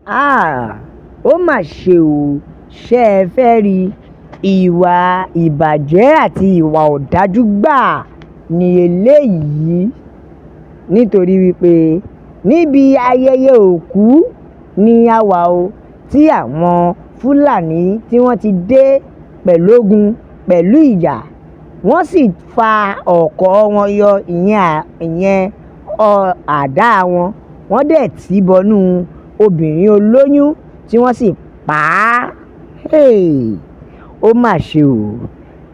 Háà, ó mà ṣe o. Ṣé ẹ fẹ́ rí ìwà ìbàjẹ́ àti ìwà ọ̀dájú gbáà ní eléyìí? Nítorí wípé níbi ayẹyẹ òkú ni a wà o, tí àwọn Fúlàní tí wọ́n ti dé pẹ̀lú ogun pẹ̀lú ìjà, wọ́n sì fa ọ̀kọ̀ wọn yọ, ìyẹn àdá wọn. Wọ́n dẹ̀ tí bọnú obìnrin olóyún tí wọ́n sì pa á. Hey! Ó mà ṣe o.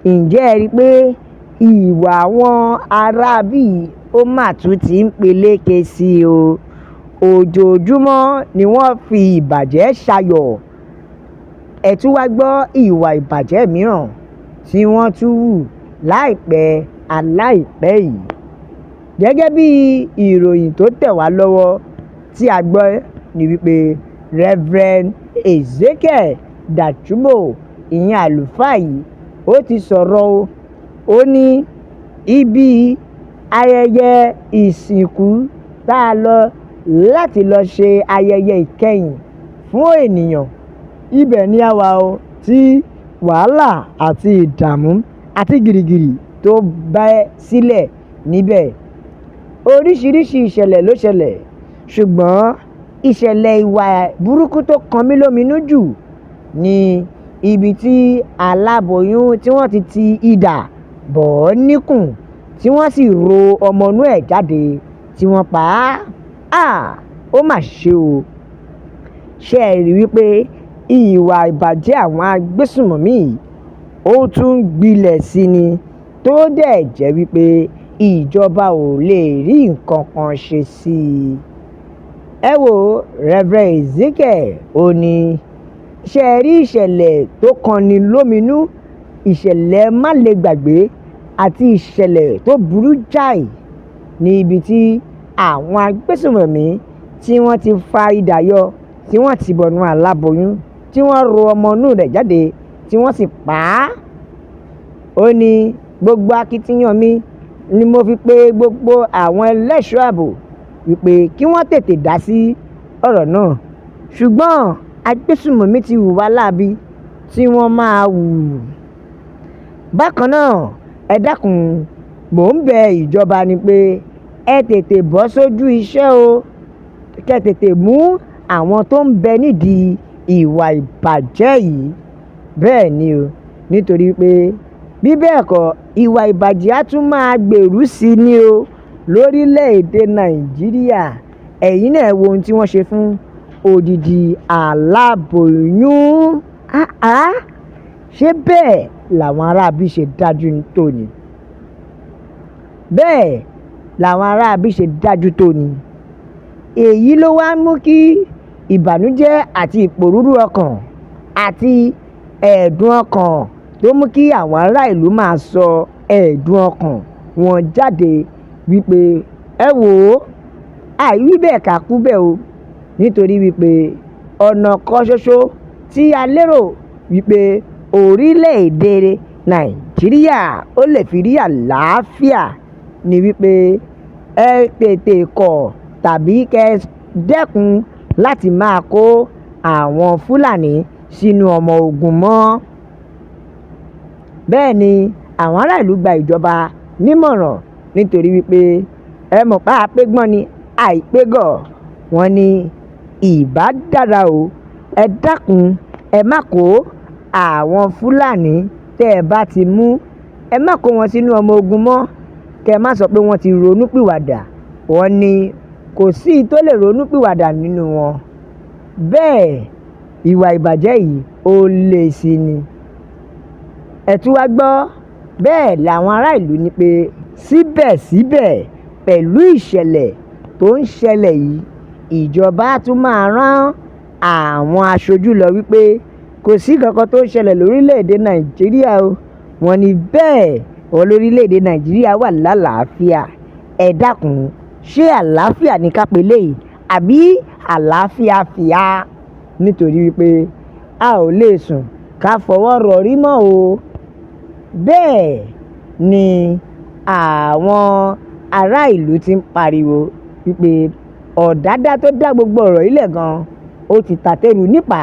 Ǹjẹ́ ẹ rí i pé ìwà àwọn aráabí yìí ó mà tún ti ń peléke sí i o? Ojoojúmọ́ ni wọ́n fi ìbàjẹ́ ṣayọ̀. Ẹ tún wá gbọ́ ìwà ìbàjẹ́ mìíràn tí wọ́n tún hù láìpẹ́ aláìpẹ́ yìí. Gẹ́gẹ́ bí ìròyìn tó tẹ̀ wá lọ́wọ́ tí a gbọ́ ni wípé Reverend Ezekiel Dachomo, ìyẹn àlùfáà yìí, ó ti sọ̀rọ̀ o. Ó ní ibi ayẹyẹ ìsìnkú tá a lọ láti lọ ṣe ayẹyẹ ìkẹyìn fún ènìyàn. Ibẹ̀ ni a wà o, tí wàhálà àti ìdààmú àti gìrìgìrì tó bẹ́ sílẹ̀ níbẹ̀. Oríṣiríṣi ìṣẹ̀lẹ̀ ló ṣẹlẹ̀, ṣùgbọ́n ìṣẹ̀lẹ̀ ìwà burúkú tó kan mí lóminú jù ní ibi tí aláboyún tí wọ́n ti ti idà bọ̀ ọ́ níkùn, tí wọ́n sì ro ọmọ inú ẹ̀ jáde tí wọ́n pa á. Háà, ó mà ṣe o. Ṣé ẹ rí i wípé ìwà ìbàjẹ́ àwọn agbésùnmọ̀mí yìí ó tún ń gbilẹ̀ sí ni, tó dẹ̀ jẹ́ wípé ìjọba ò lè rí nǹkan kan ṣe sí i? Ẹ wo Reverend Ezekiel, ó ní ṣé ẹ rí ìṣẹ̀lẹ̀ tó kanni lóminú, ìṣẹ̀lẹ̀ má le gbàgbé àti ìṣẹ̀lẹ̀ tó burú jáì ní ibi tí àwọn agbésùnmọ̀mí tí wọ́n ti fa idà yọ, tí wọ́n ti bọnú aláboyún, tí wọ́n ro ọmọ inú rẹ̀ jáde, tí wọ́n sì pa á. Ó ní gbogbo akitiyan mi ni mo fi pe gbogbo àwọn ẹlẹ́ṣọ́ ààbò wípé kí wọ́n tètè dá sí ọ̀rọ̀ náà. Ṣùgbọ́n agbésùnmọ̀mí ti hùwà láabi tí wọ́n máa hù. Bákan náà, ẹ dákun, mò ń bẹ ìjọba ni pé ẹ tètè bọ́ sójú iṣẹ́ o. Kẹ́ tètè mú àwọn tó ń bẹ nídìí ìwà ìbàjẹ́ yìí. Bẹ́ẹ̀ ni o, nítorí pé bí bẹ́ẹ̀ kọ́, ìwà ìbàjẹ́ á tún máa gbèrú sí i ni o lórílẹ̀-èdè Nàìjíríà. Ẹ̀yin náà ẹ wo ohun tí wọ́n ṣe fún odidi aláboyún. Àá, ṣé bẹ́ẹ̀ làwọn aráabí ṣe dájú tó ni? Bẹ́ẹ̀ làwọn aráabí ṣe dájú tó ni. Èyí ló wá mú kí ìbànújẹ́ àti ìpòrúru ọkàn àti ẹ̀dùn ọkàn tó mú kí àwọn ará ìlú máa sọ ẹ̀dùn ọkàn wọn jáde wípé ẹ wò ó, àìwí bẹ́ẹ̀ ká kú bẹ́ẹ̀ o. Nítorí wípé ọ̀nà kan ṣoṣo tí a lérò wípé orílẹ̀-èdè Nàìjíríà ó lè fi rí àlàáfíà ni wípé ẹ tètè kọ̀ tàbí kẹ́ dẹ́kun láti máa kó àwọn Fúlàní sínú ọmọ ogun mọ́. Bẹ́ẹ̀ ni àwọn ará ìlú gba ìjọba nímọ̀ràn, nítorí wípé ẹ mọ̀ pé àpégbọ́n ni àìpégọ̀. Wọ́n ní ìbá dára o. Ẹ dákun, ẹ má kó àwọn Fúlàní tẹ́ ẹ bá ti mú, ẹ má kó wọn sínú ọmọ ogun mọ́. Kẹ́ ẹ má sọ pé wọ́n ti ronúpìwàdà. Wọ́n ní kò sí tó lè ronúpìwàdà nínú wọn. Bẹ́ẹ̀ ìwà ìbàjẹ́ yìí ó lé sí i ni. Ẹ tún wá gbọ́, bẹ́ẹ̀ làwọn ará ìlú ní pé síbẹ̀síbẹ̀ pẹ̀lú ìṣẹ̀lẹ̀ tó ń ṣẹlẹ̀ yìí, ìjọba tún máa rán àwọn aṣojú lọ wípé kò sí nǹkan tó ń ṣẹlẹ̀ lórílẹ̀-èdè Nàìjíríà o. Wọ́n ní bẹ́ẹ̀ wọ́n lórílẹ̀-èdè Nàìjíríà wà lálàáfíà. Ẹ dákun, ṣé àlàáfíà ní ká pè léyìí àbí àlàáfíà fìá? Nítorí wípé a ò lè sùn ká fọwọ́ rọrí mọ́ o. Bẹ́ẹ̀ ni àwọn ará ìlú ti ń pariwo wípé ọ̀dádá tó dá gbogbo ọ̀rọ̀ yìí lẹ̀ gan. Ó ti tàtẹ̀rù nípa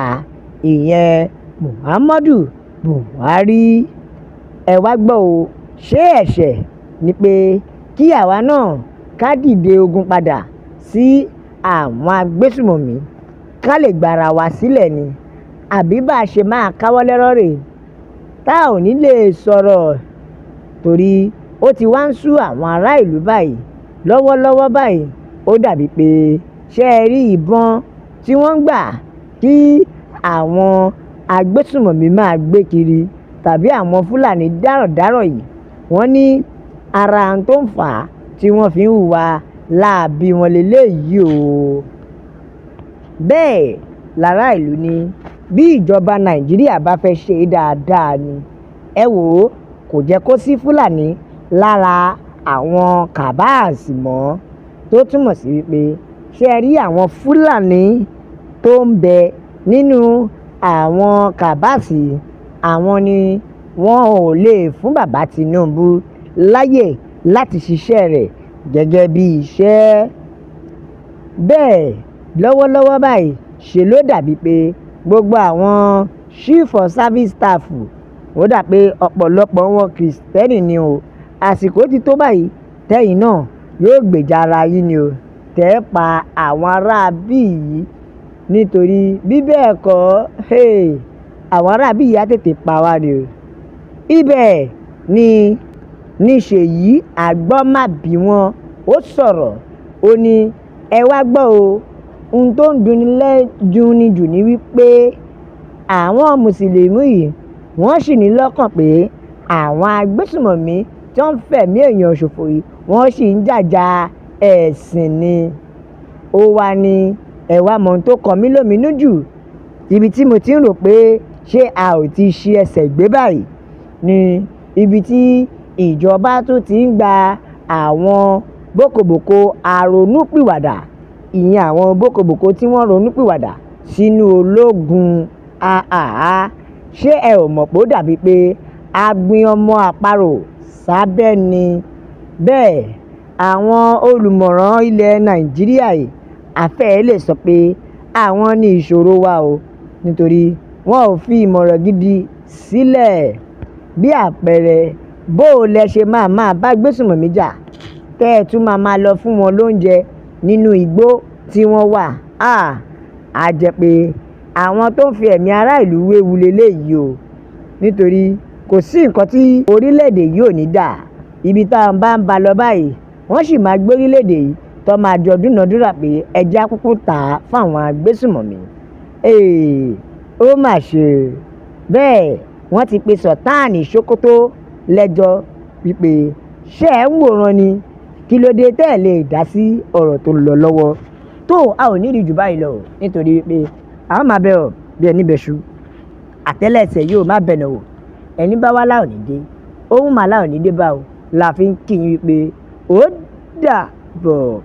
ìyẹn Muhammadu Buhari. Ẹ wá gbọ́ o, ṣé ẹ̀ṣẹ̀ ni pé kí àwa náà ká dìde ogun padà sí àwọn agbésùmọ̀mí ká lè gbára wa sílẹ̀ ni, àbí bá a ṣe máa káwọ́ lẹ́rọ̀ rèé tá ò ní lè sọ̀rọ̀? Torí ó ti wá ń sú àwọn ará ìlú báyìí lọ́wọ́lọ́wọ́ báyìí. Ó dàbí pé ṣé ẹ rí ìbọn tí wọ́n ń gbà kí àwọn agbésùmọ̀mí máa gbé kiri tàbí àwọn Fúlàní darandaran yìí, wọ́n ní ara tó ń fà á tí wọ́n fi ń hùwà láabi wọn lélẹ́yìí o. Bẹ́ẹ̀ lára ìlú ní bí ìjọba Nàìjíríà bá fẹ́ ṣe dáadáa ni, ẹ wò ó, kò jẹ́ kó sí Fúlàní lára àwọn kábàásì mọ́, tó túmọ̀ sí wípé ṣé ẹ rí àwọn Fúlàní tó ń bẹ nínú àwọn kábàásì, àwọn ni wọn ò lè fún bàbá Tinubu láyè láti ṣiṣẹ́ rẹ̀ gẹ́gẹ́ bí iṣẹ́. Bẹ́ẹ̀ lọ́wọ́lọ́wọ́ báyìí, ṣe ló dàbí pé gbogbo àwọn chief of service staff, ó dà pé ọ̀pọ̀lọpọ̀ wọn Kristẹni ni o. Àsìkò ti tó báyìí tẹ́yìn náà yóò gbèjà ara yín ni o, tẹ́ ẹ pa àwọn aráabí yìí, nítorí bí bẹ́ẹ̀ kọ́, àwọn aráabí yìí á tètè pa wá ni o. Ibẹ̀ ni ní Ṣèyí Àgbọ́mábí wọn ó sọ̀rọ̀, ó ní ẹ wá gbọ́ o, ohun tó ń dunni lẹ́dùnni jù ni wípé àwọn mùsùlùmí yìí wọ́n sì ní lọ́kàn pé àwọn agbésùmọ̀mí tó ń fẹ̀mí èèyàn ṣòfò yìí, wọ́n sì ń jàjà ẹ̀sìn ni. Ó wá ní ẹ wá mọ ohun tó kọ mí lóminú jù, ibi tí mo ti ń rò pé ṣé a ò ti ṣi ẹsẹ̀ gbé báyìí ní ibi tí ìjọba tún ti ń gba àwọn bókobòko àrònúpìwàdà, ìyẹn àwọn bókobòko tí wọ́n ronúpìwàdà sínú ológun. Àhàhà, ṣé ẹ ò mọ̀ pé ó dàbí pé a gbin ọmọ àparò sábẹ́ ni? Bẹ́ẹ̀ àwọn olùmọ̀ràn ilẹ̀ Nàìjíríà yìí, àfẹ́ẹ̀ lè sọ pé àwọn ní ìṣòro wa o, nítorí wọn ò fi ìmọ̀ràn gidi sílẹ̀. Bí àpẹẹrẹ, bó o lẹ ṣe máa máa bá gbésùmọ̀mí jà tẹ́ ẹ tún máa máa lọ fún wọn lóúnjẹ nínú igbó tí wọ́n wà. Á jẹ́ pé àwọn tó ń fi ẹ̀mí ará ìlú wéwu leléyìí o, nítorí kò sí nǹkan tí orílẹ̀-èdè yìí ò ní dà. Ibi tá a bá ń ba lọ báyìí, wọ́n sì máa gbé orílẹ̀-èdè yìí tó máa jọ dúnàádúrà pé ẹjẹ́ á kúkú tà á fáwọn agbésùmọ̀mí. Ee, ó mà ṣe. Bẹ́ẹ̀ wọ́n ti pe Sultan Sokoto lẹ́jọ́ wípé ṣé ẹ̀ ń wòran ni, kí ló dé tẹ́ ẹ̀ lè dá sí ọ̀rọ̀ tó ń lọ lọ́wọ́? Tó a ò ní rí jù báyìí lọ, nítorí wípé a máa bẹ̀ ọ́ bí ẹni bẹ̀ṣu, àtẹ́lẹsẹ̀ yóò má bẹ̀nà wò, ẹni bá wá láò ní dé, òun mà láò ní dé bá o, la fi ń kí yín wípé ó dàbọ̀.